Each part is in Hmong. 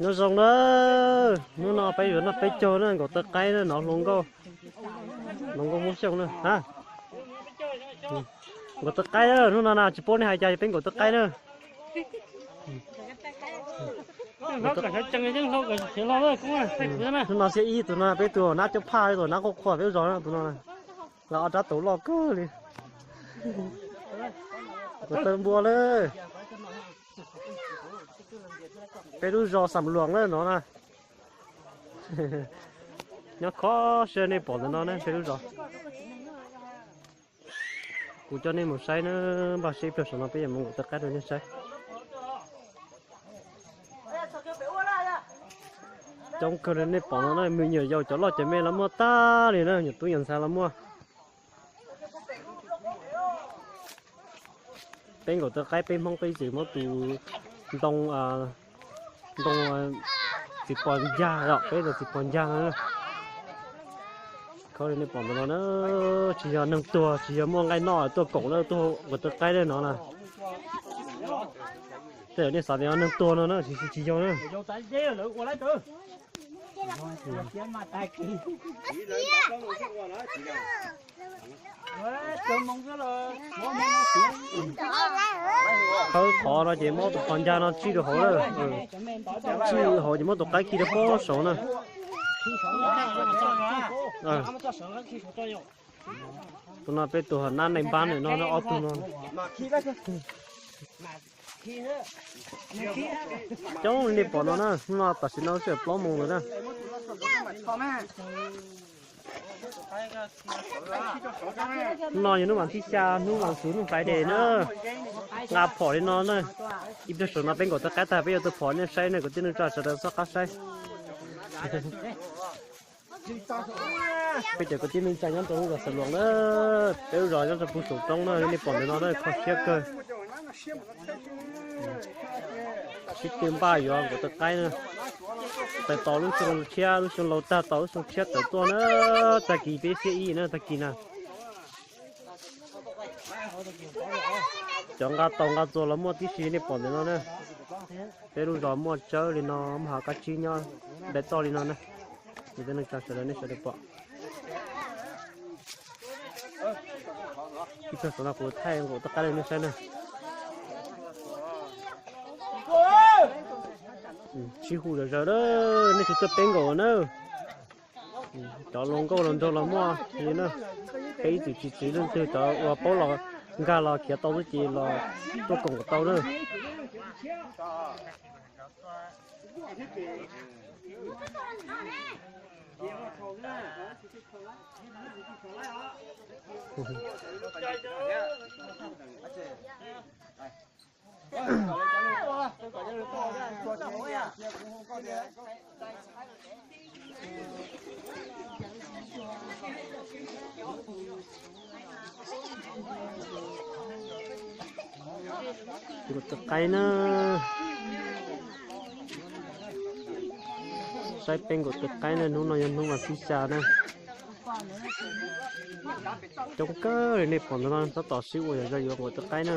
Nyob zoo na, hnub no peb yuav noj peb caug na, nkaum taw qaib na, nov hluas nkauj, hluas nkauj Hmoob Xyooj na. Nkaum taw qaib na, hnub no na tsis paub nej hais cas peb nkaum taw qaib na. Hnub no xiab ib tus no peb tus nab coob phaj, tus nab quaj quaj peb lub zos na, tus no los ob rab taus loj kawg li. Nkaum taw npua lawm. Peb lub zos Xam Luam na no na. Nyob kho siab nej pom ntawm no na peb lub zos. Kuv coj nej mus saib na, npaj siab ib pliag saum no peb yuav mus nkaum taw qaib rau nej saib. Coob kawg li nej pom no na, me nyuam yaus cov loj cov me los muaj tag li na, nyuam tub nyuam ntxhais los muaj. Peb nkaum taw qaib peb Hmoob peb tseem muab tus ntoo, ntoo txiv pos ncag os, peb tus txiv pos ncag no. Khawb li nej pom ntawm no na, tsis yog neeg tuag tsis yog muaj nqaij noj tuaj koom na, tuaj nkaum taw qaib na no na. Tej zaum nej xav tias yog neeg tuag no na, tiam sis tsis yog na. Khawb qhov no ces muab tus pos ncag no tsij rau hauv lawm. Tsij hauv ces muab tus qaib khi rau pob saud na. Tus no peb tus nab neeg npab no ob tug no. Coob li nej pom no na, hnub no tam sim no sij hawm plaub moos lawm na. Hnub no yog hnub vas thib xya, hnub vas xuv, hnub Friday na. Nqa phom li no na. Ib pliag saum no peb nkaum taw qaib tag peb yuav tua phom nej saib na kwv tij neej tsa sawv daws txhawb qab saib. Peb cov kwv tij neej tsa nyob rau lub zos Xam Luam na, peb lub zos nyob rau puag saum roob na, nej pom ntawm no na kho siab kawg. Sib tw npaj yuav nkaum taw qaib na. Tais tos lub xyoo tshiab, lub xyoo laus tag tos lub xyoo tshiab tawm tuaj na, tag kis peb xiab ib na tag kis na. Cov nqa taus nqa txuas los muaj tib si nej pom ntawm no na. Peb lub zos muaj tsawb li no, muaj hav kab tsib nyob npe toj li no na. Kwv tij neej tsa sawv daws nej sawv daws pom. Ib pliag saum no kuv thaij nkaum taw qaib rau nej saib na. Sib hu zom zaws na, nej tsis tuaj peb nkaum na. Cov hluas nkauj hluas nraug los muaj li na. Peb ib txwm tsis txwv leej twg, cov uas paub los nkag los khiav tau xwb ces los tuaj koom kom tau na. Nkaum taw qaib na. Saib peb nkaum taw qaib na, hnub no yog hnub vas thib xya na. Coob kawg li nej pom ntawm no tab tom sib ua zom zaws yuav nkaum taw qaib na.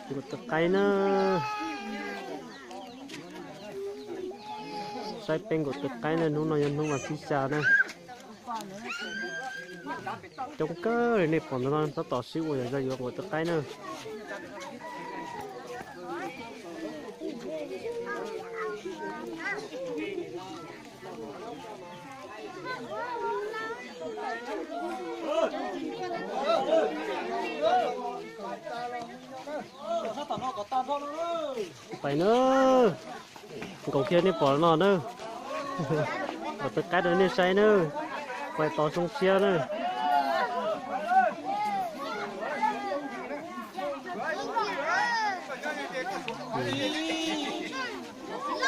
Nkaum taw qaib na. Saib peb nkaum taw qaib na, hnub no yog hnub vas thib xya na. Coob kawg li nej pom ntawm no tab tom sib ua zom zaws yuav nkaum taw qaib na. Pais na, nkaum kiag nej pom no na. Nkaum taw qaib rau nej saib na. Pais tos zoo siab na.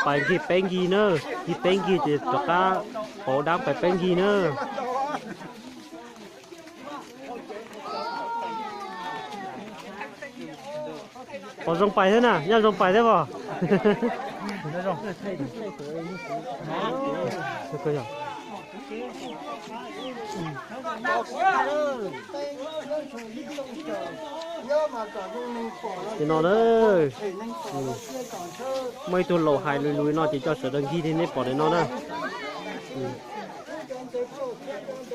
Pais nkig peb nkig na, nkig peb nkig ces rov qab pauv dab pais peb nkig na. Pom zoo pais thiab na, nyob zoo pais thiab os. Ces no na, muaj ib tug laus hais lus lus no ces cov sawv daws nkig li nej pom ntawm no na.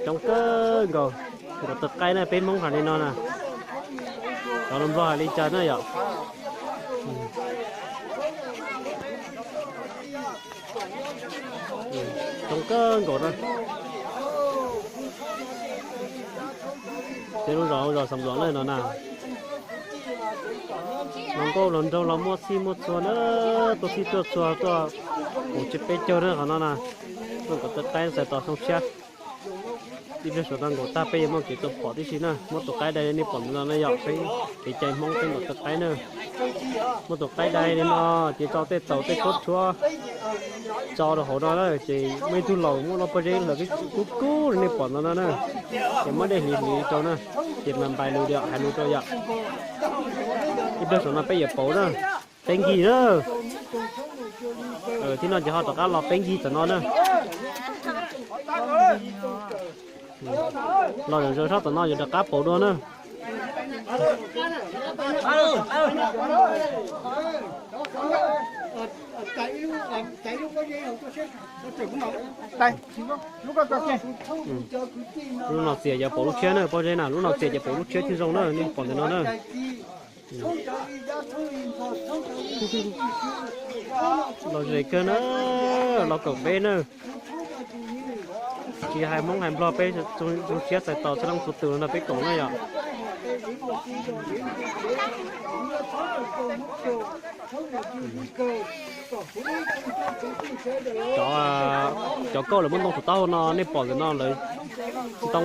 Coob kawg nkaus, nkaum tawv qaib na, peb Hmoob hais li no na. Cov Nplog hais li cas na yom? Coob kawg nkaus na. Ces lub zos, zos Xeev Luam na no na. Hluas nkauj hluas nraug los muaj txhij muaj txhua na, tuaj txhij tuaj txhua tuaj, kaum tsis peb caug na qhov no na. Tuaj nkaum tawv qaib txais tos xyoo tshiab. Ib pliag saum no nkaum tag peb yuav muaj kev tuaj pom tib si na, muab tus qaib dai nej pom ntawm no na yom, peb kev cai Hmoob peb nkaum tawv qaib na. Muab tus qaib dai li no, ces tso tej taus tej khaub rhuab tso rau hauv no na, ces muaj ib tug laus muab lub pob zeb hlawv kub kub li nej pom ntawm no na, ces muab dej hliv hliv rau na, ces mas npais lus yom, hais lus rau yom. Ib pliag saum no peb yuav pauv na, peb nkig na. Thiab no ces ho rov qab los peb nkig tam no na. Los zaum zaws sab tom no yuav rov qab pauv dua na. Lub no txias yuav pauv lub tshiab na, pob zeb na, lub no txias yuav pauv lub tshiab thiaj zoo na, nej pom ntawm no na. Los ze kawg na, los koom peb na. Tsis hais Hmoob hais Nplog peb zoo siab txais tos txhua leej txhua tus no peb koom na yom. Cov, cov kauj lawv muab ntoo saum taub hau no nej pom ntawm no lawv ntoo,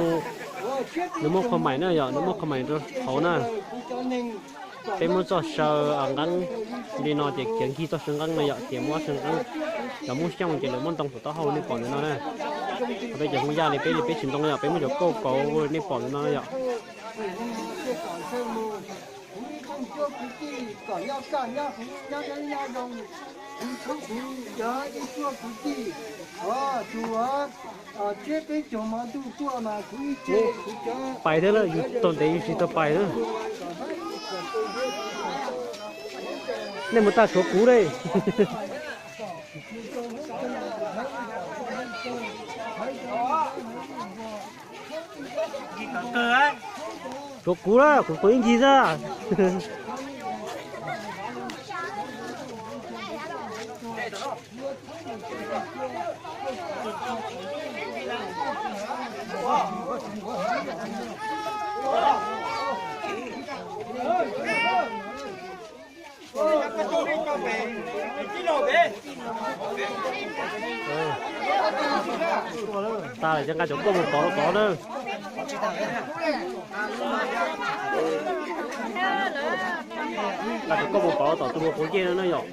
nws muaj qhua mais na yom, nws muaj qhua mais rau hauv na. Peb muab txoj saw nqeeb li no ces khiav nkig txoj saw nqeeb no yom, ces muab saw nqeeb cov Hmoob Xyooj ces lawv muab ntoo saum taub hau nej pom ntawm no na. Ho peb cov Hmoob Yaj li peb li peb tsis ntoo yom, peb muab cov kauj kauv nej pom ntawm no na yom. Pais thiab lawm, yus tau ntev yus tsis tau pais na. Nej mus tag tshuav kuv dej. Tshuav kuv na, kuv tus ib ncig xwb. Tas lawm ces nqa cov kauj mus pov rau tod na. Nqa cov kauj mus pov rau tom tus mus pov ncej no na yom.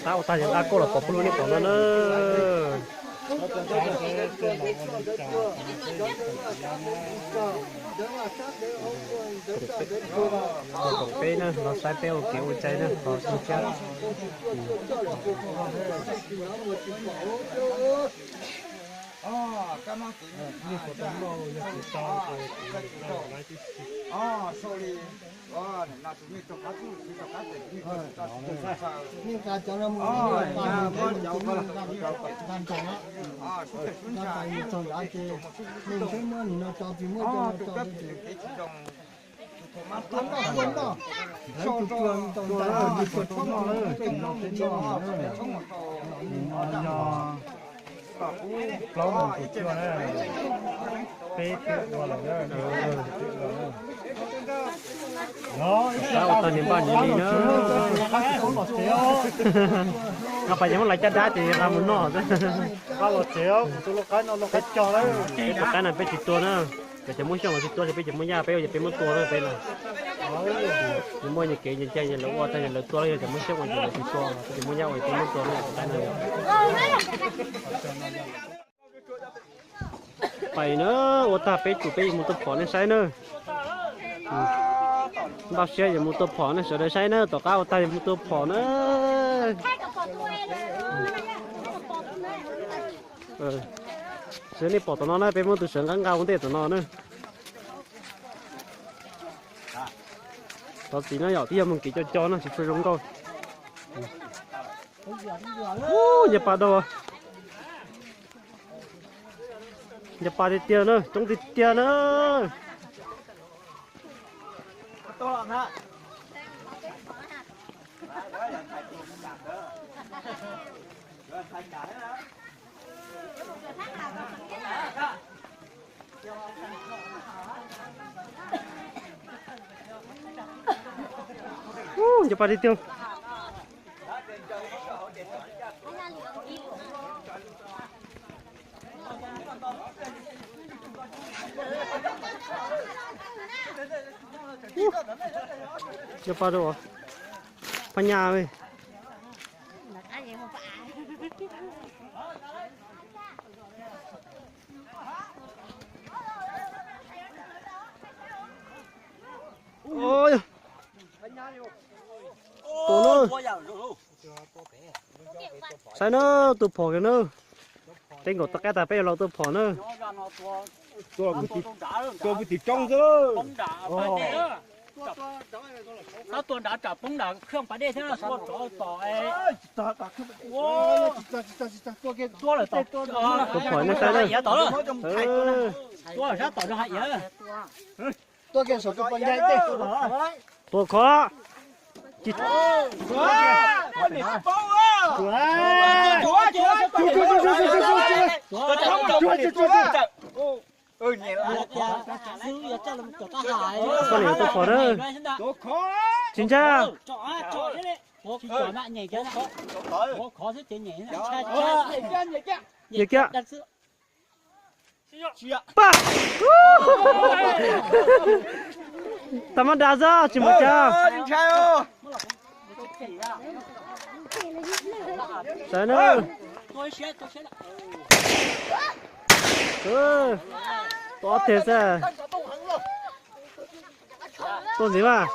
Tab ua tag ces nqa kauj los pov pub lub nej pom no na. Koom peb na, los saib peb ua kev ua cai na, los xyoo tshiab. Plaub moos kaum cuaj na, peb twb ua lawm na. Tab ua tag niag npaj niag li na. No pais ces muab lawv caj dab ces nqa mus noj. Peb tus qaib no peb tsis tua na. Cov Hmoob Xyooj los tsis tua, peb cov Hmoob Yaj peb ua ces peb muab tua na peb na. Nws muaj nws kev nws ncaj, yog lawv ua tag yog lawv tua los yog cov muaj siab ua ces lawv tsis tua, ces muaj nyab ua ces muab tua no yom, tus qaib no yom. Pais na, ua tag peb tsum peb yuav mus tua phom nej saib na. Npaj siab yuav mus tua phom nej sawv daws saib na, tom qab ua tag yuav mus tua phom na. Sawv nej pom tom no na, peb muab tus sawv nqa nqa ua ntej tom no na. Thov txim no yom, twb yog mus kev co co no tsis tshua zoo nkauj. Ub, nce pa dau. Nce pa tiag tiag na, coob tiag tiag na. Ub, nce pa tiag tiag. Nce pa rau, Phaj Nyaj. Tua na. Saib na, tua phom kiag na. Peb nkaum toj qab tag peb yuav los tua phom na. Tua kuv tim roob xwb. Tab tua nrad tsam poob nram khaj pas dej thiab no, tua rov tom. Tua lawm tom, tua phom nej saib na. Tua sab tom no hais iav. Tua kiag saum tus pas ncaig tej. Tua khov. Koj niam tua phom na. Tsis ntshai. Nyias kiag. Pab. Tag mab da xwb tsis mus cas. Saib na. Tua ob teg xwb. Tua ntxiv mas.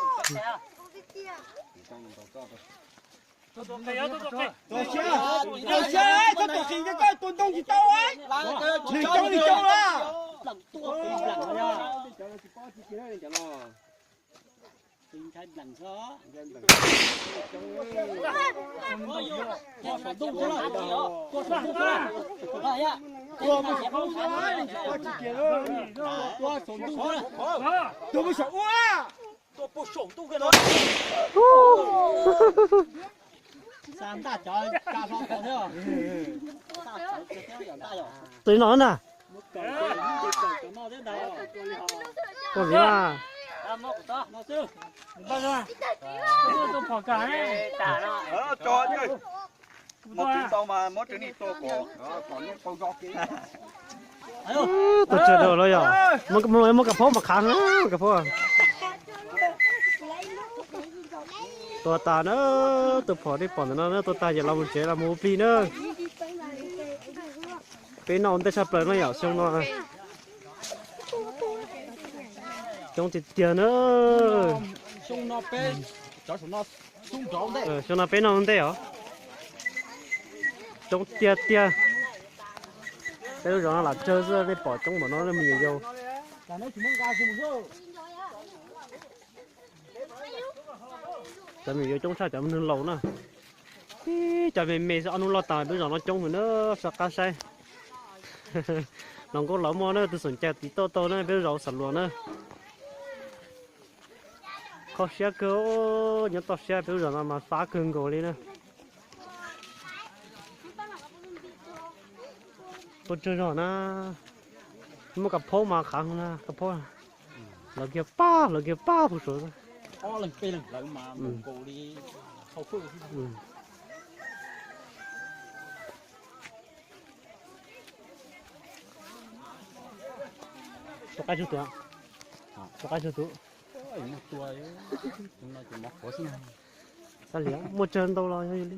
Tus no na. Ua ntxiv mas. Tus tsawg dua los yog muab kam phaub mas qhav, kam phaub. Tua tas na, tus phom nej pom ntawm no na, tua tas ces los mus tsev los mus ua plig na. Peb noj ua ntej tshaj plaws no yom, xyoo no coob tiag tiag na. Xyoo no peb noj ua ntej os. Coob tiag tiag. Peb lub zos no lam tsawg xwb nej pom coob npaum no me nyuam yaus. Cov me nyuam yaus coob tshaj cov neeg laus na. Ib cov me me xwb ob hnub loj tas peb zos no coob heev na, soj qab saib. Los nkauj los muaj na, tus xoom cai tiv tauj tau na peb zos Xam Luas na. Kho siab kawg, nyob toj siab peb lub zos no mas fab kawg nkaus li na. Tua tsawg zog na, muab kam phaub mas qhav na, kam phaub. Lawv kiag pab, lawv kiag pab puag saud. Tua qab tsawg tus, tua qab tsawg tus. Mus tua, tus no ces mov qhuav xwb. Xav liam muaj tsawg ntau los yog li.